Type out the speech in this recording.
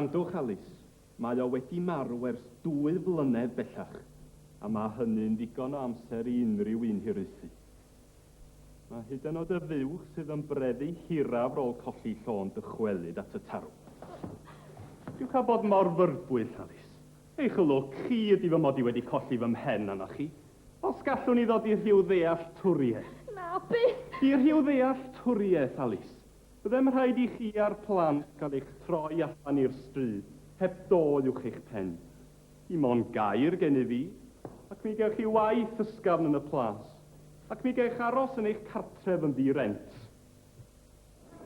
Gwrandwch, Alys, mae o wedi marw ers dwy flynedd bellach, a mae hynny'n ddigon o amser i unrhyw un hiraethu. Mae hyd yn oed y fuwch sydd yn breddu hiraf 'rôl colli llo'n dychwelyd at y tarw. Piwch â bod mor fyrbwyll, Alys. Eich lwc chi ydi fy mod i wedi colli fy mhen arnoch chi. Os gallwn i ddod i rhyw ddealltwriaeth. Na, byth! I rhyw ddealltwriaeth, Alys. Byddem rhaid i chi a'r plant gael eich troi allan i'r stryd, heb do uwch eich pen. Dim ond gair gennyf fi, ac mi gewch chi waith ysgafn yn y plas, ac mi gewch aros yn eich cartref yn ddi-rent.